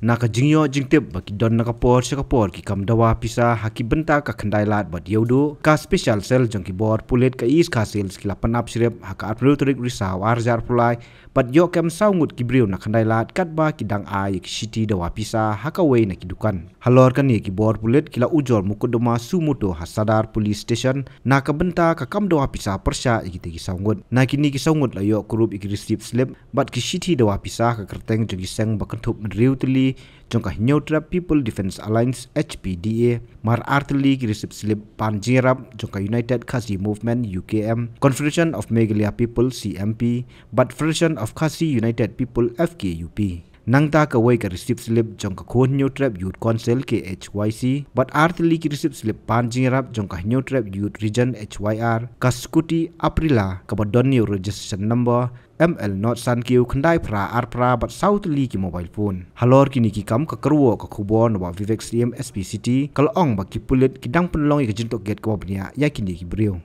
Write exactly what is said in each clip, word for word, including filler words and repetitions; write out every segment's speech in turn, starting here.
Na ka jingïoh jingtip ba ki don na ka por sha ka por ki kam dawa pisa ha ki bynta ka khyndai lad bad ïewduh, ka Special Cell jong ki bor pulit ka East Khasi Hills ki la pynap shrip ha ka arphew tarik Risaw arhajar arphew lai bad ïoh kem saw ngut ki briew na khyndai lad katba ki dang ai ïa ki shithi dawa pisa ha kawei na ki dukan. Halor kane ki bor pulit ki la ujor mukotduma suo motu ha Sadar Police Station na ka bynta ka kam dawa pisa pyrshah ïa kita ki saw ngut. Na kine ki saw ngut la ïoh kurup ïa ki receipt slip bad ki shithi dawa pisa ha ka kyrteng jong ki seng ba kynthup hynriew tylli jong ka Hynñiewtrep People Defence Alliance, H P D A, mar ar tylli ki receipt slip pan jingïarap jong ka United Khasi Movement, U K M, Confederation of Meghalaya People, C M P, bad Federation of Khasi United People, F K U P. Nangta kawei ka receipt slip jong ka Khun Hynñiewtrep Youth Council, K H Y C, bad ar tylli ki receipt slip pan jingïarap jong ka Hynñiewtrep Youth Region, H Y R, ka scooty Aprilia kaba don ïa u registration number M L not san kiew khyndai phra ar phra bad saw tylli ki mobile phone. Halor kine ki kam ka kyrwoh ka khubor na u Vivek Syiem, S P City, ka la ong ba ki pulit ki dang pynlong ïa ka jingtohkit kaba bniah ïa kine ki briew.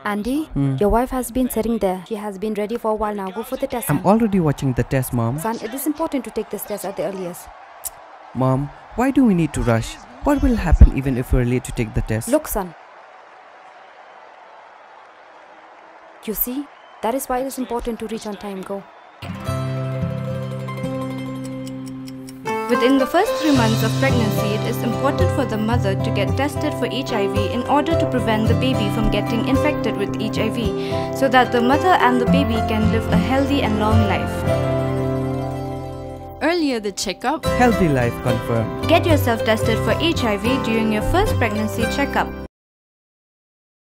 Andy, your wife has been sitting there. She has been ready for a while now. Go for the test. I'm already watching the test, Mom. Son, it is important to take this test at the earliest. Mom, why do we need to rush? What will happen even if we're late to take the test? Look, son. You see, that is why it is important to reach on time. Go. Within the first three months of pregnancy, it is important for the mother to get tested for H I V in order to prevent the baby from getting infected with H I V, so that the mother and the baby can live a healthy and long life. Earlier the checkup, healthy life confirmed. Get yourself tested for H I V during your first pregnancy checkup.